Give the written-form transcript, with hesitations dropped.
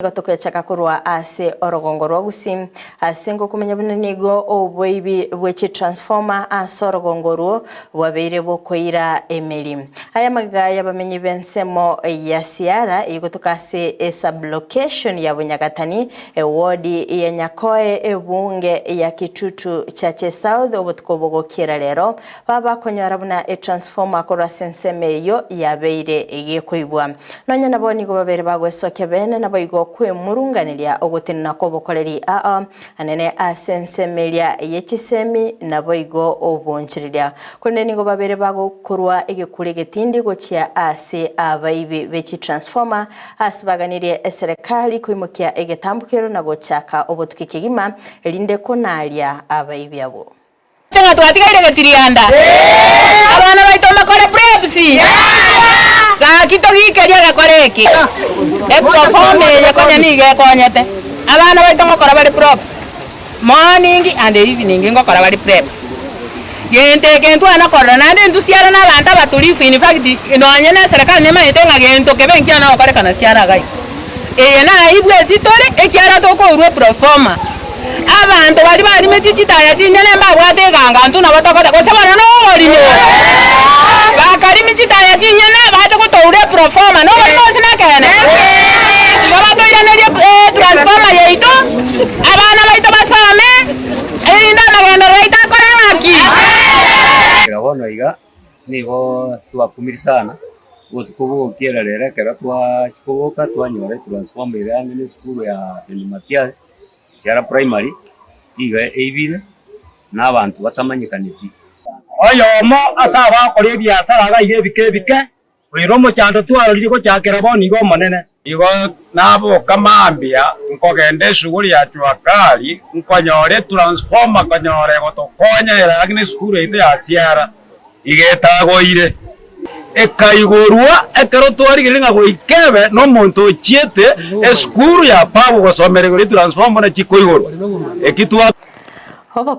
Nigo tokwechaka korwa ase orogongo rwa Gusii ase ngokomenya buna nigo oboibi bwe chitransformer ase orogongo orwo bwabeire bokoira emeri. Aya amagega y'abamenyi b'ensemo ya Siara egotoka ase esublocation ya Bunyagatani, eward ya Nyakoe, ebunge ya Kitutu Chache South obotuko bogokiera rero Babakonyora buna etransformer korwa ase ensemo eyio yabeire gekoibwa. Nonya nabo nigo babeire bagwesokia bene naboigo kwemurunganeria ogotenena kw'obokoreri ao anene ase ensemo eria ye chisemi naboigo obonchoreria. Korende nigo babeire bagokorwa egekuro egetindi gochia ase abaibi be chitransformer ase baganirie eserekari koimokia egetambokero na gochaka obotuki kegima erinde konaria abaibi abwo. Ng'a twatigaire getirianda, abana baito mbakore preps, gaki togikerie egekora eke, eproforma eye konya nigo ekonyete, abana baito ngokora bare props, morning and evening ngokora bare preps. Gento eke ntwana korora naende intwe siara na abanto abatulifu in fact nonye na eserekari nemanyete ng'a gento kebe nkiana gokorekana siara iga iga. Eye naibwe ase tore, ekiagera tokourwa eproforma. Abanto baria barimetie chitaya chinyene mbabwate eganga intwe nabo togoteba, gose bono noborimo. Bakarimi chitaya chinyene bache gotoura eproforma, noborimo gose nekeene? Igo batoiranerie etransformer yaito, abana baito basome, erinde amagenderero aito akore ng'aki? Ekero bono iga, nigo twakumire sana, obotuko bogokiera rero ekero twachia koboka twanyora etransformer ere ang'e na esukuru ya St. Mathias, Siara Primary, nigo eibire na abanto batamanyekaneti. Oyomo ase abakora ebiasara iga iga ebike ebike, oire omochando twarorire gochakera bono iga Omonene. Igo naboka mambia nkogenda esuguri ya jua kali, nkonyora etransformer konyora egotokonya ere ang'e nesukuru yaito ya Siara iga etagoire. Ekaigorwa ekero twarigereria ng'a goika ebe nomonto ochiete esukuru ya Pabu gosomera igoro y'etransformer buna chikoigorwa. Eki twa.